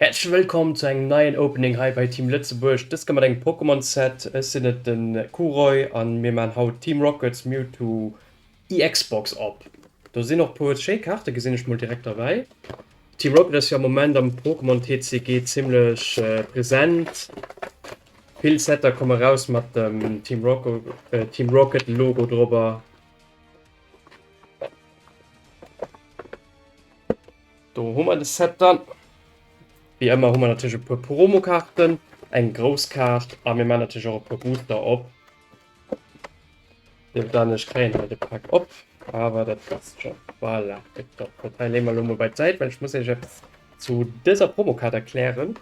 Häerzlech wëllkomm zu engem neien Opening hei bei Team Lëtzebuerg. Dës Kéier mat engem Pokémon Set. Ech sinn et den Kuroi an mir maan haut Team Rockets Mewtwo EX Box op. Do sinn och puer schéi Kaarte gesinn ech mol direkt derbäi. Team Rocket ass jo am Moment am Pokémon TCG zimlech präsent. Vill Setter komme raus mat dem Team Rocket Logo drobber. Do hu mer de Set dann. Wéi ëmmer hu mer natierlech e puer Promokaarten, eng grouss Kaart a mir maachen natierlech och e puer Booster op. Sief dann, ech kréien hei de Pak op, awer dat passt schon. Voilà, tipptopp. Dat hei leeë mer elo mol bei d'Säit, well ech muss iech eppes zu dëser Promokaart erklären.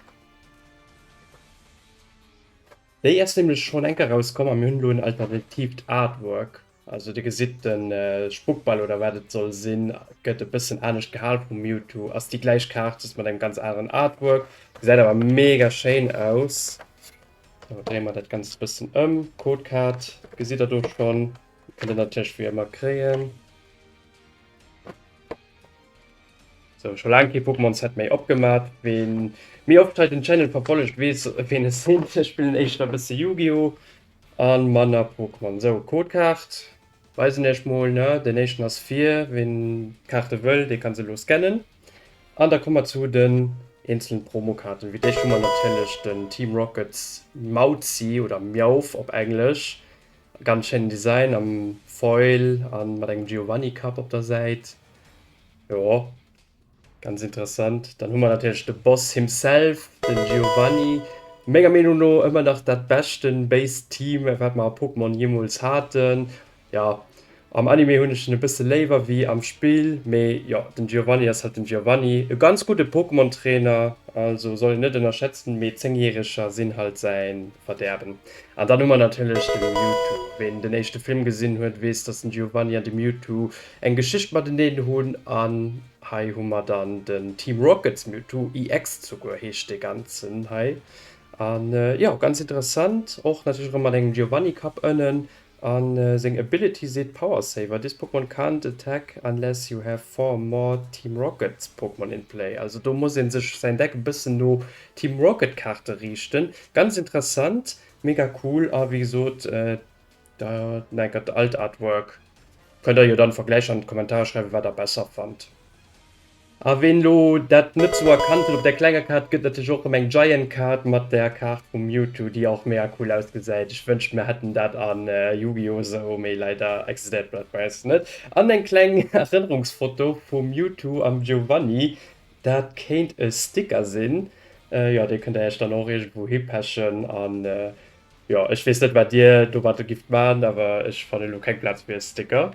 Déi ass nämlech schonn eng Kéier erauskomm a mir hunn elo en alternatiivt Artwork. Also dir gesitt de Spuckball oder wat et soll sinn, gëtt e bëssen anescht gehal vum Mewtwo. Ass déi gläich Kaart, just mat engem ganz aneren Artwork. Gesäit awer mega schéin aus. Sou, dréie mer dat Ganzt e bëssen ëm. Codekaart gesitt der do schonn. Kënnt der natierlech wéi ëmmer kréien. Sou, scho laang kee Pokémon Set méi opgemat. Ween méi oft hei den Channel verfollegt, weess ween ech sinn. Ech spillen éischter e bësse Yu-Gi-Oh! An manner Pokémon. Sou, Codekaart weisen iech mol, ne? Den éischten ass vir, ween d'Kaarte wëll, dee kann se elo scannen. An da komme mer zu den eenzelen Promokaarten. Fir d'éischt hu mer natierlech den Team Rockets Mauzi oder Meowth op Englesch. Ganz schéinen Design am Foil an mat engem Giovanni Kapp op der Säit. Jo. Ganz interessant. Dann hu mer natierlech de Boss himself, den Giovanni. Menger Meenung no ëmmer nach dat beschten Base Team wat mer a Pokémon jeemools haten. Jo, am Anime hunn ech en e bësse léiwer wéi am Spill, mee jo, den Giovanni ass halt den Giovanni. E ganz gudde Pokémon Trainer, also soll een net ënnerschätzen, mee 10 Järeger sinn halt säin Verderben. An dann hu mer natierlech de Mewtwo. Ween den éischte Film gesinn huet, weess dass den Giovanni an de Mewtwo eng Geschicht mateneen hunn an hei hu mer dann den Team Rockets Mewtwo EX souguer heescht dee ganzen hei an jo ganz interessant och natierlech erëm mat engem Giovanni Kapp ënnen an seng Ability seet Power Saver, this Pokémon can't attack unless you have four or more Team Rockets Pokémon in play. Also do muss een sech säin Deck e bëssen no Team Rocket Kaarte riichten. Ganz interessant, mega cool a wéi gesot Da neckert alt Artwork. Kënnt der jo dann Vergläicher an d'Kommentarer schreiwen wat der besser fannt. A ween lo dat net sou erkannt huet op der klenger Kaart gëtt natierlech och rem eng Giant Kaart mat der Kaart vum Mewtwo déi och mega cool ausgesäit. Ech wënscht mir hätten dat an Yu-Gi-Oh sou, mee leider existéiert dat bei eis net. An eng kleng Erënnerungsfoto vum Mewtwo am Giovanni, dat kéint e Sticker sinn. Jo dee kënnt der iech dann och iergendwou hipechen an Jo, ech weess net wat dir domatter gifft man, awer ech fannen elo keng Plaz fir e Sticker.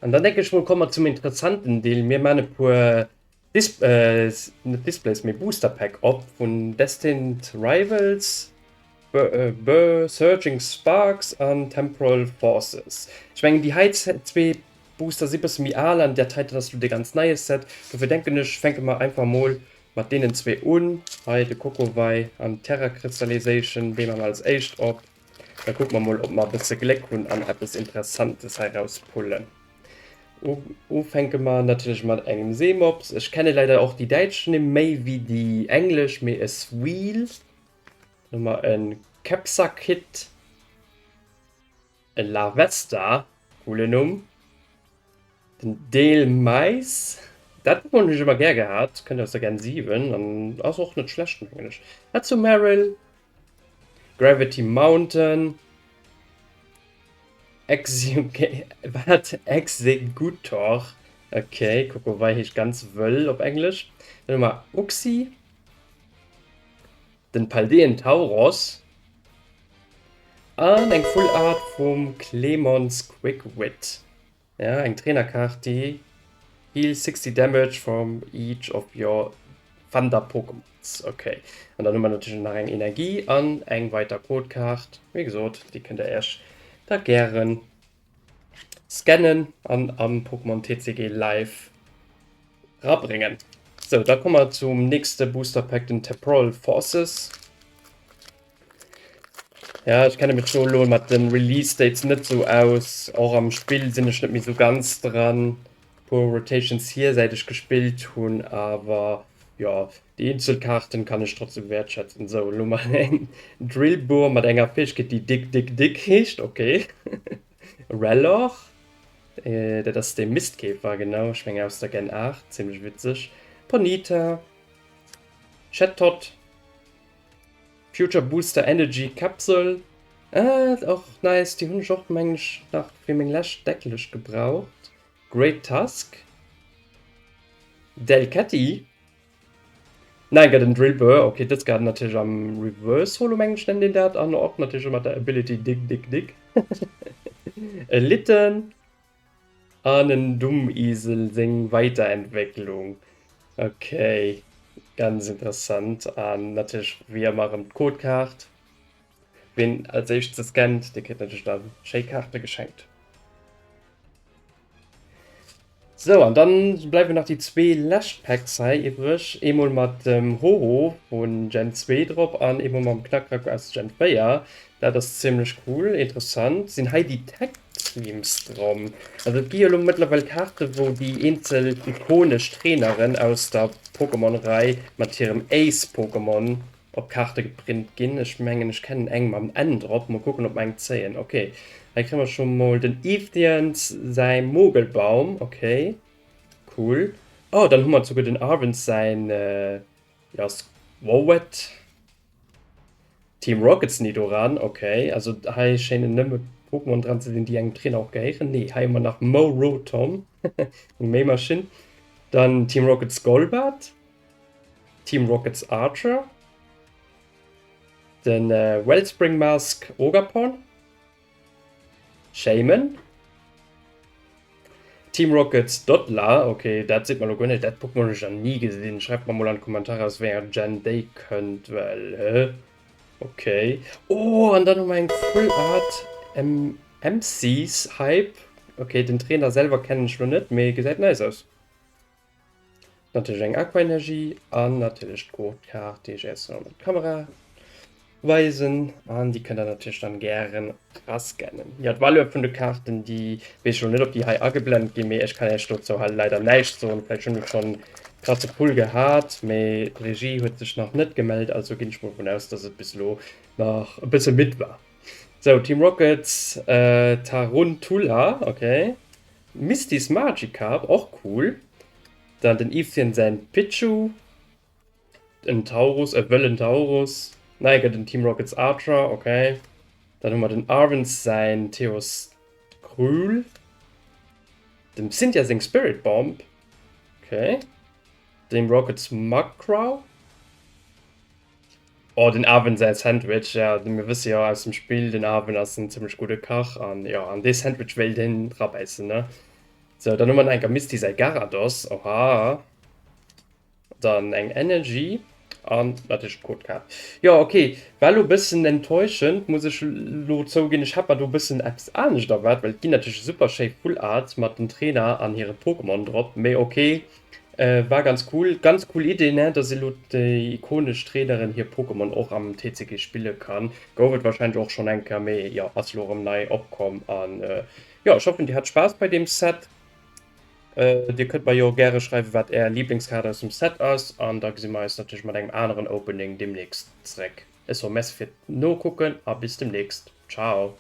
An dann denke ech mol komme mer zum interessanten Deel. Mir man e puer Dis äh, net Displays, mee Booster Pack op vun Destined Rivals, B Surging Sparks an Temporal Forces. Ech mengen déi hei zwee Booster si bësse méi al an dat heiten ass lo dee ganz neie Set. Dofir denken ech fänke mer einfach mol mat deenen zwee un. Hei de Kokowei an Terra Crystallization, dee maache mer als éischt op. Da kucke mer mol ob mer e bësse Gléck hunn an eppes Interessantes hei rauspullen. Ufänke mer natierlech mat engem Seemops. Ech kenne leider och déi däitsch Nimm méi wéi déi englesch, mee e Sweel. Dann hu mer e Capsakid, e Larvesta, coolen Numm, den Dhelmise, dat Pokémon hunn ech ëmmer gär gehat, kënnt aus der Gen 7 an ass och net schlecht mengen ech. Azumarill, Gravity Mountain. Wat? Exeggutor? Ok, Kokowei heescht ganz wëll op Englesch. Dann hu mer Uxie, den Paldean Tauros an eng Full Art vum Clemons Quickwit. Ja, eng Trainerkaart, déi Heal 60 Damage from each of your Thunder Pokémons. Ok, an dann hu mer natierlech nach eng Energie an eng weiter Codekaart. Wéi gesot, déi kënnt der Iech da gären scannen an am Pokémon TCG Live rabréngen. Sou, da komme mer zum nächste Booster Pack, den Temporal Forces. Ja, ech kenne mech do elo mat den Release Dates net sou aus. Och am Spill sinn ech net méi sou ganz dran. Puer Rotations hier säit ech gespillt hunn, awer jo, déi eenzel Kaarten kann ech trotzdem wäertschätzen. Sou, elo mol eng Drillbur mat enger Fäegkeet déi Dig Dig Dig heescht, ok. Rellor, dat ass dee Mistkäfer, genau, ech menge aus der Gen 8, zimmlech witzeg. Ponyta, Chatot. Future Booster Energy Capsule, ah och nice, déi hunn ech och mengen ech nach fir meng lescht Decklëscht gebraucht. Great Tusk, Delcatty, nein gëtt en Drillbur, ok dës Kaart natierlech am Reverse Holo mengen ech nennt een dat, an och natierlech mat der Ability Dig Dig Dig. E Litten an en Dummisel seng Weiterentwécklung. Ok, ganz interessant. An natierlech wéi ëmmer erëm d'Codekaart. Ween als éischt se scannt, dee kritt natierlech da schéi Kaarte geschenkt. Sou, an dann bleiwen nach déi zwee lescht Packs hei iwwreg. Eemol mat dem Ho-Oh vun Gen 2 drop an eemol mam Knakrack aus Gen 4. Dat ass zimmlech cool. Interessant sinn hei déi Tag Teams dran. Also et gi jo elo mëttlerweil Kaarte wou déi eenzel ikonesch Traineren aus der Pokémon-Rei mat hirem Ace-Pokémon op Kaarte geprint ginn. Ech mengen ech kennen eng mam N drop. Mol kucken op mer eng zéien. Ok, hei kréie mer scho mol den Ethians säi Mogelbaum. Ok, cool. Oh, dann hu mer souguer den Arvens säin jo Skwovet. Team Rockets Nidoran. Ok, also hei schéinen nëmme Pokémon dran ze sinn, déi engem Trainer och gehéieren. Nee, hei hu mer nach Morotom, eng Méimaschinn. Dann Team Rockets Golbat. Team Rockets Archer, den Wellspring Mask Ogerpon, Shaymin, Team Rockets Dottler, ok dat seet mer lo guer net, dat Pokémon hunn ech nach ni gesinn, schreift mer mol an d'Kommentarer aus wéi enger Gen déi kënnt, well hä ok. Oh an dann hu mer eng Full Art MCs Hype, ok den Trainer selwer kennen ech lo net, mee gesäit nice aus. Natierlech eng Aquaenergie an natierlech d'Codekaart, déi ech iech elo mat Kamera weisen. An déi kënnt der natierlech dann gären rascannen. Jo, d'Valeur vun de Kaarten, déi weess ech elo net, ob déi hei ageblent ginn, mee ech kann iech dozou hei leider näischt soen. Vläicht hunn ech schonn krasse Pull gehat, mee d'Regie huet sech nach net gemellt, also ginn ech mol vun aus, dass et bis elo nach e bësse midd war. Sou, Team Rockets, Taruntula, okay. Misty's Magikarp, och cool. Dann den Yvchen säin Pichu, en Taurus, e wëllen Taurus. Nei gëtt en Team Rockets Archer, ok. Dann hu mer den Arvens säin Theoskrul, dem Cynthia seng Spirit Bomb, ok. Dem Rockets Mudcrow. Oh den Arwen säi Sandwich, ja mir wësse jo aus dem Spill, den Arwen ass en zimmlech gudde Kach an jo an dee Sandwich wéilt een drabäissen ne. Sou dann hu mer nach eng Kéier Misty säi Garados, oha, dann eng Energy an natierlech d'Codekaart. Jo ok, war lo bëssen enttäuschend muss ech lo zouginn, ech hat mer do bëssen eppes anescht erwaart, well et ginn natierlech super schéi Full Arts mat den Trainer an hire Pokémon drop, mee ok. War ganz cool. Ganz cool Idee, ne, dass elo déi ikonesch Traineren hir Pokémon och am TCG spille kann. Gouf et wahrscheinlech och schonn eng Kéier, mee jo, ass elo erëm nei opkomm. An jo, ech hoffen dir hat Spaass bei deem Set. Dir kënnt mer jo gäre schreiwen, wat är Liblingskaart aus dem Set ass. An da gesi mer eis natierlech mat engem aneren Opening demnächst zréck. Ech soe Merci fir d'Nokucken a bis demnächst. Ciao.